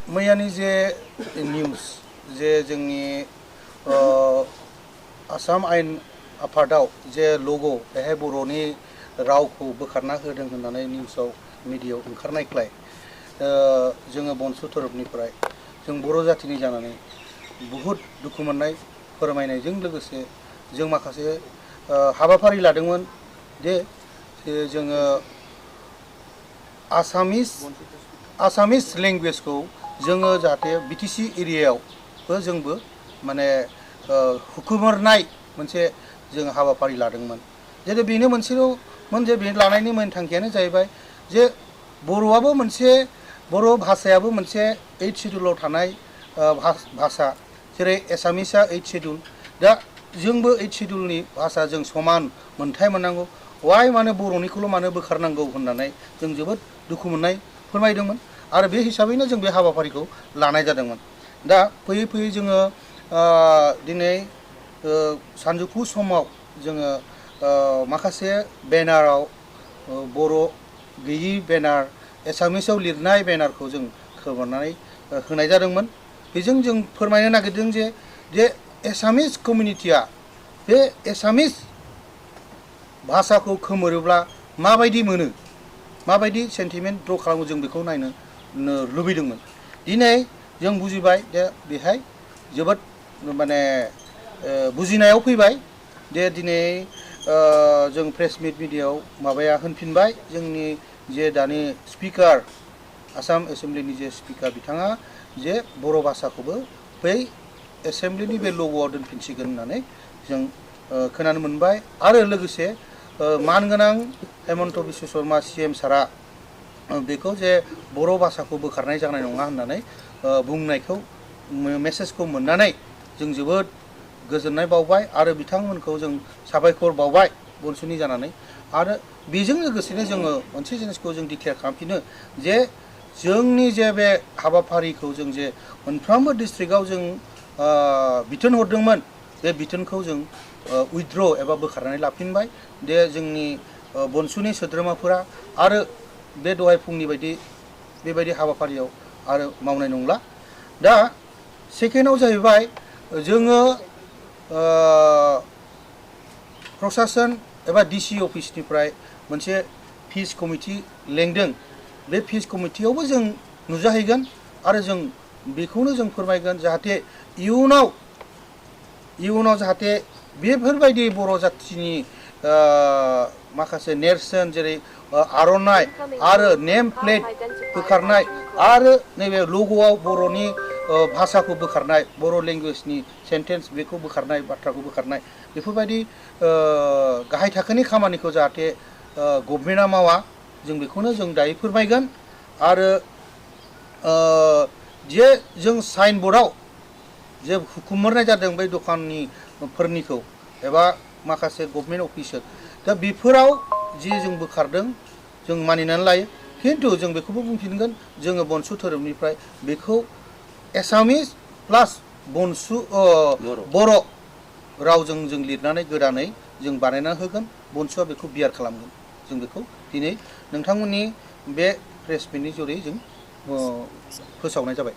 मैयानि जे निउज जे जोंनि आसाम आयेन आफादाव जे लग' बेहाय बर'नि रावखौ बोखारना होदों होननानै निउसाव मिडियायाव ओंखारनायखाय जोङो बनसु थोरोबनिफ्राय जों बर' जातिनि जानानै बुहुद दुखु मोननाय फोरमायनायजों लोगोसे जों माखासे हाबाफारि लादोंमोन जे जोङो आसामिस लेंगुवेजखौ जोङो जाहाथे बिटिसि एरियायावबो जोंबो माने हुखुमोरनाय मोनसे जों हाबाफारि लादोंमोन जेरै बेनो मोनसेल'मोन जे बे लानायनि मेन थांखियानो जाहैबाय जे बर'आबो मोनसे बर' भाषायाबो मोनसे 8 शेड्युलाव थानाय भाषा जेरै एसामिसआ 8 शेड्युल दा जोंबो 8 शेड्युलनि भाषा जों समान मोनथाय मोननांगौ वाइ माने बर'निखौल' मानो बोखारनांगौ होननानै जों जोबोद दुखु मोननाय फोरमायदोंमोन आरो बे हिसाबैनो जों बे हाबाफारिखौ लानाय जादोंमोन दा फैयै फैयै जोङो दिनै सानजौफु समाव जोङो माखासे बेनाराव बर' गैयि बेनार एसामिसाव लिरनाय बेनारखौ जों खोमोरनानै होनाय जादोंमोन बेजों जों फोरमायनो नागिरदों जे एसामिस कमिउनिटिया बे एसामिस भाषाखौ खोमोरोब्ला माबायदि मोनो माबायदि सेन्टिमेन्ट ड्र खालामो जों बेखौ नायनो लुबैदोंमोन दिनै जों बुजिबाय जे बेहाय जोबोद माने बुजिनायाव फैबाय जे दिनै जों प्रेस मिट मिडियायाव माबाया होनफिनबाय जोंनि जे दानि स्पिकार आसाम एसेम्ब्लिनि जे स्पिकार बिथाङा जे बर' भाषाखौबो बै एसेम्ब्लिनि बे लग'आव दोनफिनसिगोन होननानै जों खोनानो मोनबाय आरो लोगोसे मानगोनां हेमन्त बिश्व शर्मा CM सारा बेखौ जे बर' भाषाखौ बोखारनाय जानाय नङा होननानै बुंनायखौ मेसेजखौ मोननानै जों जोबोद गोजोननाय बावबाय आरो बिथांमोनखौ जों साबायखर बावबाय बनसुनि जानानै आरो बेजों लोगोसेनो जोङो मोनसे जिनिसखौ जों डिक्लेयार खालामफिनो जे जोंनि जे बे हाबाफारिखौ जों जे मोनफ्रोमबो डिस्ट्रिक्टआव जों बिथोन हरदोंमोन बे बिथोनखौ जों उइथड्र एबा बोखारनानै लाफिनबाय जे जोंनि बनसुनि सोद्रोमाफोरा आरो बे दहाय फुंनि बायदि बेबायदि हाबाफारियाव आरो मावनाय नंला दा सेकेन्डआव जाहैबाय जोङो प्रशासन एबा DC अफिसनिफ्राय मोनसे पिस कमिटि लेंदों बे पिस कमिटियावबो जों नुजाहैगोन आरो जों बेखौनो जों फोरमायगोन जाहाथे इयुनाव जाहाथे बेफोरबायदि बर' जाथिनि माखासे नेरसोन जेरै आर'नाइ आरो नेम प्लेट बोखारनाय आरो नैबे लग'आव बर'नि भाषाखौ बोखारनाय बर' लेंगुवेजनि सेन्टेन्स बेखौ बोखारनाय बाथ्राखौ बोखारनाय बेफोरबायदि गाहाय थाखोनि खामानिखौ जाहाथे गभर्नमेन्टआ मावा जों बेखौनो जों दायो फोरमायगोन आरो जे जों साइन बर्डआव जे हुखुमोरनाय जादों बै दखाननिफोरनिखौ एबा माखासे गभर्नमेन्ट अफिसार दा बेफोराव जि जों बोखारदों जों मानिनानै लायो खिन्थु जों बेखौबो बुंफिनगोन जोङो बनसु धोरोमनिफ्राय बेखौ एसामिस प्लास बनसु बर' रावजों जों लिरनानै गोदानै जों बानायना होगोन बनसुआ बेखौ बियार खालामगोन जों बेखौ दिनै नोंथांमोननि बे प्रेस मिटनि जरै जों फोसावनाय जाबाय।